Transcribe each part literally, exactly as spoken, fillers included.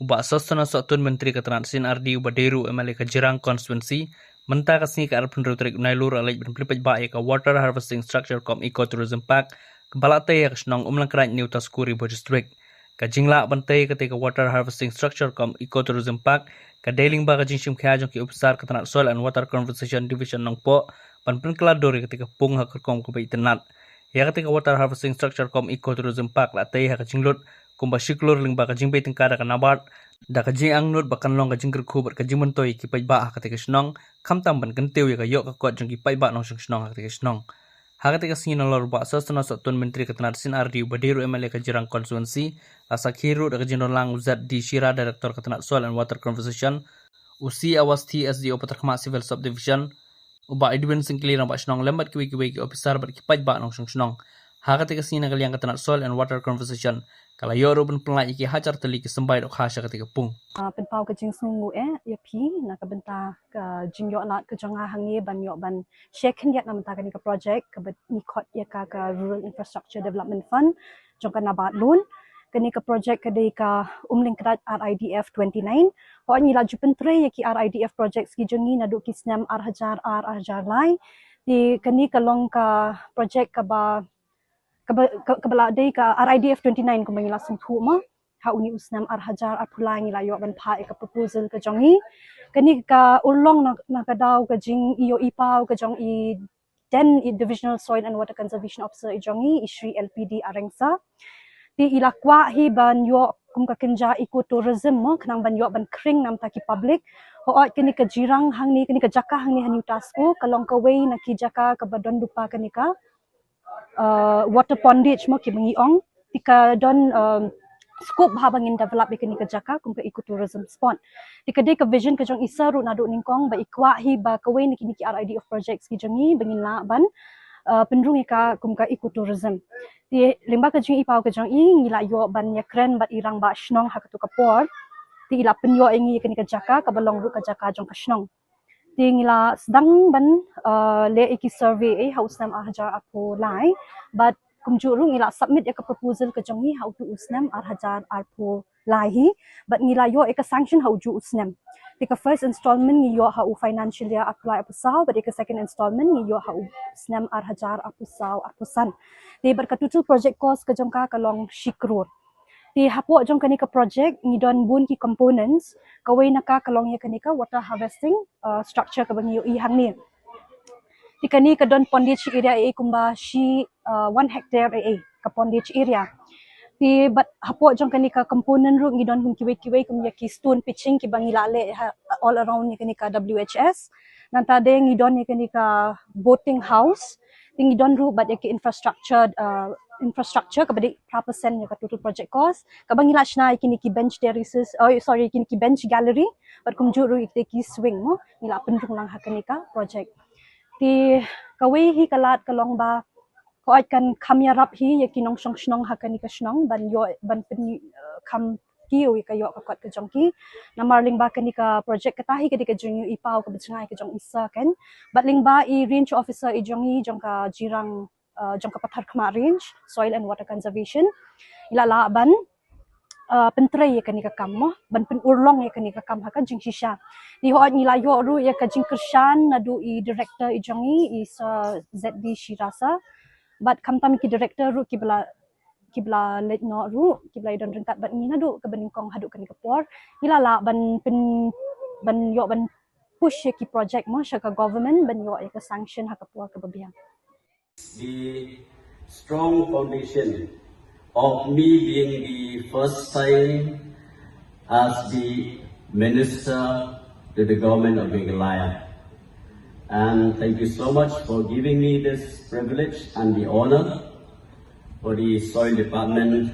Bah Sosthenus Sohtun, Myntri ka tnad C&RD, uba dei ruh u MLA ka Jirang Constituency, mynta ka sngi ka arphew hynriew tarik u Nailur, u la leit ban plie paidbah ïa ka Water Harvesting Structure cum Ecotourism Park, kaba la tei ha ka shnong Umlangkraij, New Taskuri, Ri Bhoi District. Ka jinglah ban tei ïa katei ka Water Harvesting Structure cum Ecotourism Park ka dei lyngba ka jingshim khia jong ki ophisar ka tnad Soil and Water Conservation Division Nongpoh, ban pynkylla dur ïa katei ka pung ha ka rukom kaba itynnad. Ïa katei ka Water Harvesting Structure cum Ecotourism Park la tei ha ka jinglut kumba shi klur lyngba ka jingbei tyngka da ka NABARD, da ka jingangnud ba kan long ka jingkyrkhu bad ka jingmyntoi ïa ki paidbah ha katei ka shnong, khamtam ban kyntiew ïa ka ïoh ka kot jong ki paidbah nongshong shnong ha katei ka shnong. Ha katei ka sngi, nalor u Bah Sosthenus Sohtun, Myntri ka tnad C&RD, uba dei ruh u MLA ka Jirang Constituency, la sakhi ruh da ka jingdon lang u Z D Shira, Director ka tnad Soil and Water Conservation, u C Awasthi, SDO Patharkhmah Civil Subdivision, u Bah Edwin Syngkli, Rangbah Shnong, lem bad kiwei kiwei ki ophisar bad ki paidbah nongshong shnong. Ha katei ka sngi, na ka liang ka tnad Soil and Water Conservation ka la ïoh ruh ban pynlait ïa ki hajar tylli ki symbai dohkha sha katei ka pung. Ah, pynpaw ka jingsngewnguh eh ïa phi na ka bynta ka jingïoh lad ka jong nga hangne ban ïoh ban share khyndiat na bynta kane ka project kaba ngi khot ïa ka ka Rural Infrastructure Development Fund jong ka NABARD loan. Kane ka project ka dei ka Umlangkraij R I D F twenty-nine. Hooid, ngi la ju pyntrei ïa ki R I D F projects ki jong ngi naduh ki snem ar hajar ar, ar hajar lai. Te kane ka long ka project kaba, kaba, ka-, kaba la dei ka R I D F twenty-nine kumba ngi la sngewthuh mo. Ha une u snem ar hajar arphew lai ngi la ïoh ban phah ïa ka proposal ka jong ngi. Kane ka urlong na, na ka daw ka jingïohi paw ka jong i then i Divisional Soil and Water Conservation Officer i jong ngi, i Shri L P D Arengsa. Te i la kwah hi ban ïoh kum ka kynja ecotourism mo, khnang ban ïoh ban khring na bynta ki public. Hooid, kane ka jirang hangne, kane ka jaka hangne ha New Tasko ka long kawei na ki jaka kaba don lypa kane ka, uh, water pondage mo kiba ngi ong. Te ka don, um, scope haba ngin develop ïa kane ka jaka kum ka ecotourism spot. Te ka dei ka vision ka jong i sir ruh naduh nyngkong ba i kwah hi ba kawei na kine ki R I D F projects ki jong ngi ba ngin lah ban, uh, pynrung ïa ka kum ka ecotourism. Te lyngba ka jingïohi paw ka jong i, ngi la ïoh ban ïakren bad i Rangbah Shnong ha katto ka por. Te i la pynïoh ïa ngi ïa kane ka jaka kaba long ruh ka jaka jong ka shnong. Te ngi la sdang ban, uh, leh ïa ki survey eh ha u snem ar hajar arphew lai. Bad kumjuh ruh ngi la submit ïa ka proposal ka jong ngi ha utu u snem ar hajar arphew lai hi. Bad ngi la ïoh ïa ka sanction ha ujuh u snem. Te ka first installment ngi ïoh ha u financial year arphew lai arphew saw, bad ïa ka second installment ngi ïoh ha u snem ar hajar arphew saw arphew san. Te bad ka total project cost ka jong ka ka long shi klur. Te hapoh jong kane ka project ngi don bun ki components, kawei na ka ka long ïa kane ka water harvesting, uh, structure kaba ngi ïohi hangne. Te kane ka don pondage area eh kumba shi, uh, one hectare eh, ka pondage area. Te bad hapoh jong kane ka component ruh ngi don kum kiwei kiwei kum ïa ki stone pitching kiba ngi la leh ha, all around ïa kane ka W H S. Nangta de ngi don ïa kane ka boating house. Te ngi don ruh bad ïa ki infrastructure, uh, infrastructure kaba dei phra percent ïa ka total project cost. Kaba ngi la shna ïa kine ki bench terraces, oh sorry, kine ki bench gallery. Bad kumjuh ruh ïa ki swing mo, ngi la pynrung lang ha kane ka project. Te kawei hi ka lad ka long ba hooid kan kham ïarap hi ïa ki nongshong shnong ha kane ka shnong ban ïoh ban pyn, uh, kham kiew ïa ka ïoh ka kot ka jong ki. Namar lyngba kane ka project kata hi ka dei ka jingïohi paw kaba jngai ka jong i sir kan. Bad lyngba i range officer i jong ngi jong ka Jirang, uh, jong ka Patharkhmah Range, Soil and Water Conservation, i la lah ban, uh, pyntrei ïa kane ka kam mo, ban pynurlong ïa kane ka kam ha ka jingshisha. Te hooid ngi la ïoh ruh ïa ka jingkyrshan naduh i director i jong ngi, i Sir Z D Shira sir. Bad khamtam ki director ruh kiba la, kiba la leit noh ruh, kiba la ïadon ryngkat bad ngi naduh kaba nyngkong haduh kane ka por. Ngi la lah ban pyn, ban ïoh ban push ïa ki project mo sha ka government ban ïoh ïa ka sanction ha ka por kaba biang. The strong foundation of me being the first time as the minister to the government of Meghalaya. And thank you so much for giving me this privilege and the honor for the soil department.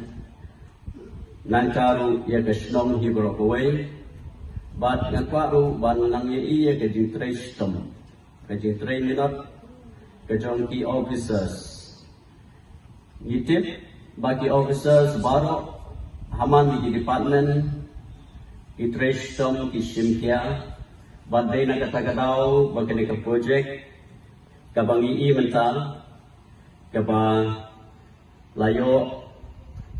Nangta ruh ïa ka shnong hi baroh kawei. Bad nga kwah ruh ban nang ïa i ïa ka jingtrei shitom, ka jingtrei minot ka jong ki officers. Ngi tip ba ki officers baroh ha man ki department ki trei shitom, ki shim khia. Bad dei na kata ka daw ba kane ka project kaba ngi i mynta kaba la ïoh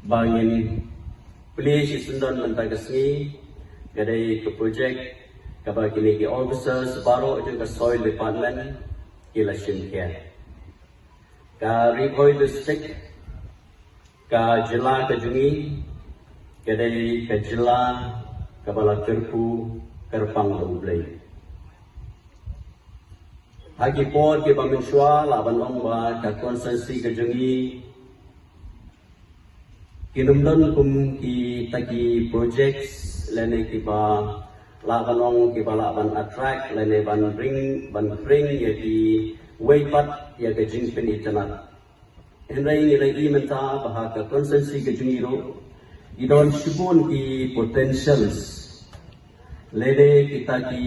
ba ngin Plie shi syndon mynta ka sngi ka dei ka project kaba kine ki officers baroh jong ka soil department ki la shim khia. Ka Ri Bhoi District, ka jylla ka jong ngi ka dei ka jylla kaba la kyrkhu kyrpang da U Blei. Ha ki por kiba mynshuwa lah ban ong ba ka constituency ka jong ngi kin ym don kum kita ki projects lane kiba lah ban ong kiba lah ban attract lane ban bring ban bring ïa kiwei pat ïa ka jingpynitynnad. Hynrei ngi la ïohi mynta ba ha ka constituency ka jong ngi ruh ki don shibun ki potentials. Lane kita ki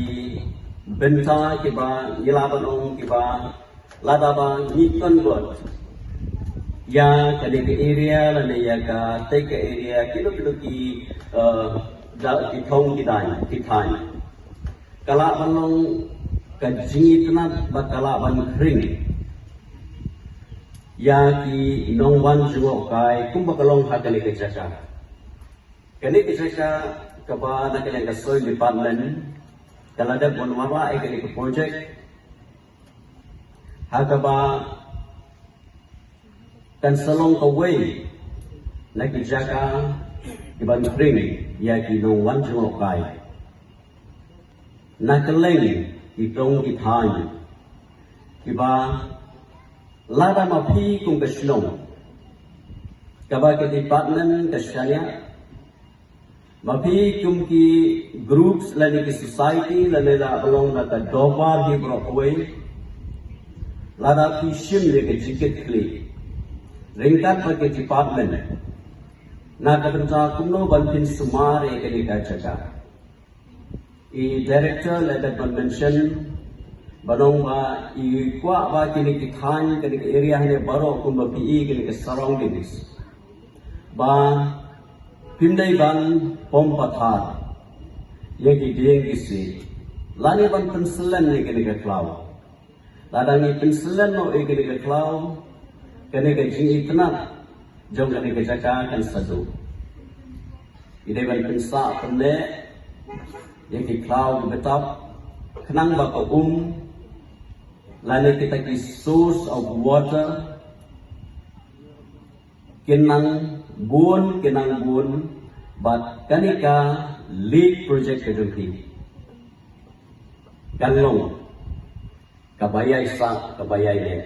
bynta kiba ngi lah ban ong kiba lada ba ngi convert ïa kane ka area lane ïa katei ka area kino kino ki, eh, da ki thong ki daiñ ki thaiñ. Ka lah ban long ka jingitynnad bad ka lah ban khring ïa ki nongwan jngohkai kumba ka long ha kane ka jaka. Kane ka jaka kaba na ka liang ka soil department ka la dep ban wanrah ïa kane ka project ha kaba kan sa long kawei na ki jaka kiban khring ïa ki nongwan jngohkai. Na kylleng ki thong ki thaiñ kiba lada ma phi kum ka shnong kaba ka department ka shaniah, ma phi kum ki groups lane ki society lane la ba long na ka dorbar hi baroh kawei, lada phi shim ïa ka jingkitkhlieh ryngkat bad ka department na ka bynta kumno ban pynsumar ïa kane ka jaka. I director la dep ban mention ba long ba i kwah ba kine ki thaiñ kane ka area hangne baroh kumba phi i kine ki surroundings ba phim dei ban pom pathar ïa ki dieng ki siej lane ban pynslem ïa kine ki khlaw. Lada ngi pynslem noh ïa kane ka khlaw, kane ka jingitynnad jong kane ka jaka kan sa duh. Ngi dei ban pynsah pynneh ïa ki khlaw ki btap khnang ba ka um lane kita ki source of water kin nang bun kin nang bun bad kane ka lead project ka jong phi kan long kaba ïai sah kaba ïai leh.